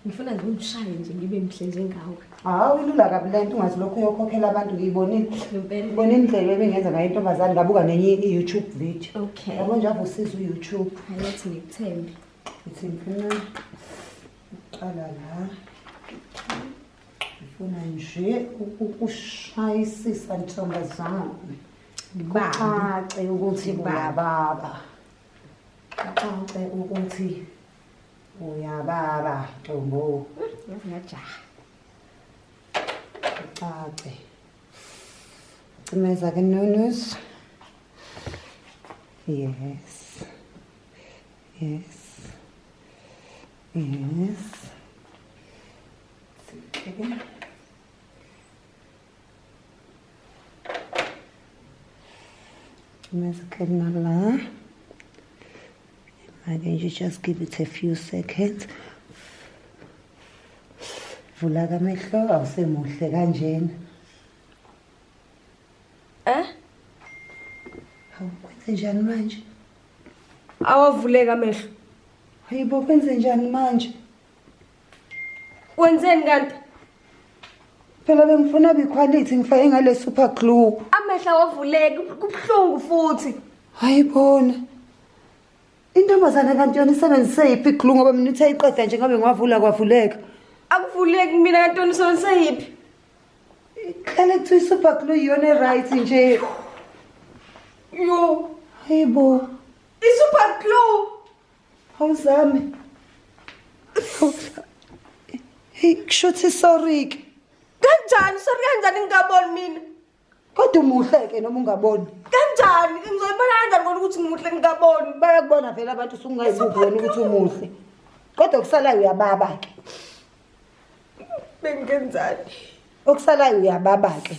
Ngifuna nje ungishaye nje ngibe mhle njengawe. Hawu, ilula kabi le nto, ungazi lokhu uyokhokhela abantu. Ngiyibonile. Ngempela. Ngibona indlela ebengenza ngayo intombazane, ngabuka nenye i-YouTube video. Okay. Yabo nje, ave usiza u-YouTube. Hayi, athi ngikuthembe. Ngithi ngifuna ukuqala la. Ngifuna nje ukushayisisa, ntombazane. Ngibambe. Kucace ukuthi uyababa. Kucace ukuthi uyababa, ntombo. Yazi ngajaha. Kucace. Cimeza ke, nonus. Yes. Okay. Cimeza ke nala. Again, you just give it a few seconds. Vula kamehlo, awusemuhle kanjena. Eh? Hawu, kwenze njani manje? Awavuleka amehlo. Hayibo, kwenze njani manje? Wenzeni kanti? Phela bengifuna bi-quality, ngifake ngale super glue. Amehlo awavuleki, kubuhlungu futhi. Hayibona. Intombazane kanti yona isebenzise yiphi glue, ngoba mina uthe iqeda nje ngabe ngiwavula kwavuleka. Akuvuleki mina, kanti wena usebenzise yiphi? Hlale kuthiwa i-super glue iyona right nje. Yo, Hayibo, i-super glue. Awuzame. Hey, kushuthi sorry ke. Kanjani? Sorry kanjani ngingaboni mina? Kodwa umuhle ke noma ungaboni. Kanjani? Ngizoyibona kanjani kona ukuthi ngimuhle ngingaboni? Bayakubona vele abantu, usungayibuki wena ukuthi umuhle. Kodwa okusalayo uyababa ke. Bengenzani? Okusalayo uyababa ke.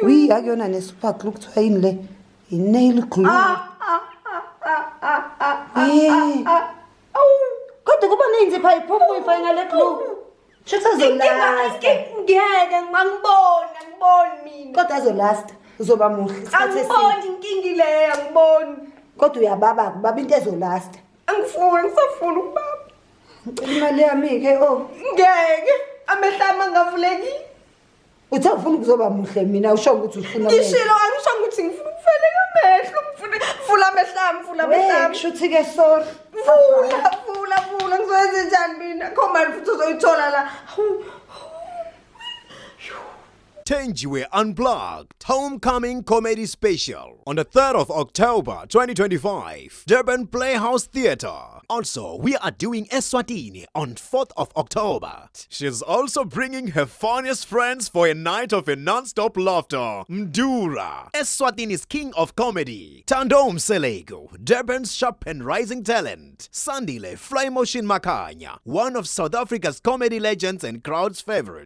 Wi, akuyona ne super glue, kuthiwa yini le? I-nail glue. Ah ah ah ah ah. Eh. Awu. Kodwa kuba neyinzipho ayiphuma uyifake ngale glue. Shuthi azolasta. Ngeke, angiboni, angiboni mina. Kodwa azolasta. Uzoba muhle isikhathi eside. Angiboni, inkingi leyo, angiboni. Kodwa uyababa, kubaba into ezolasta. Angifuni, ngisafuna ukubaba. Ngicela imali yami ke, oh. Ngeke, amehlo ami angavuleki. Uthe ufuna ukuzoba muhle, mina usho ukuthi ufuna amehlo. Ngishilo, angisho ukuthi ngifuna ukuvaleka amehlo, ngifuna vula amehlo ami, vula amehlo Wey, ami. kushuthi ke sorry. Vula, vula, vula, ngizoyenza njani mina? Akho mali futhi uzoyithola la. Hawu. Thenjiwe Unplugged Homecoming Comedy Special on the 3rd of October 2025, Durban Playhouse Theatre. Also, we are doing Eswatini on 4th of October. She's also bringing her funniest friends for a night of a non-stop laughter. Mdura, Eswatini's king of comedy. Tando Mselego, Durban's sharp and rising talent. Sandile Flymotion Makanya, one of South Africa's comedy legends and crowd's favorite.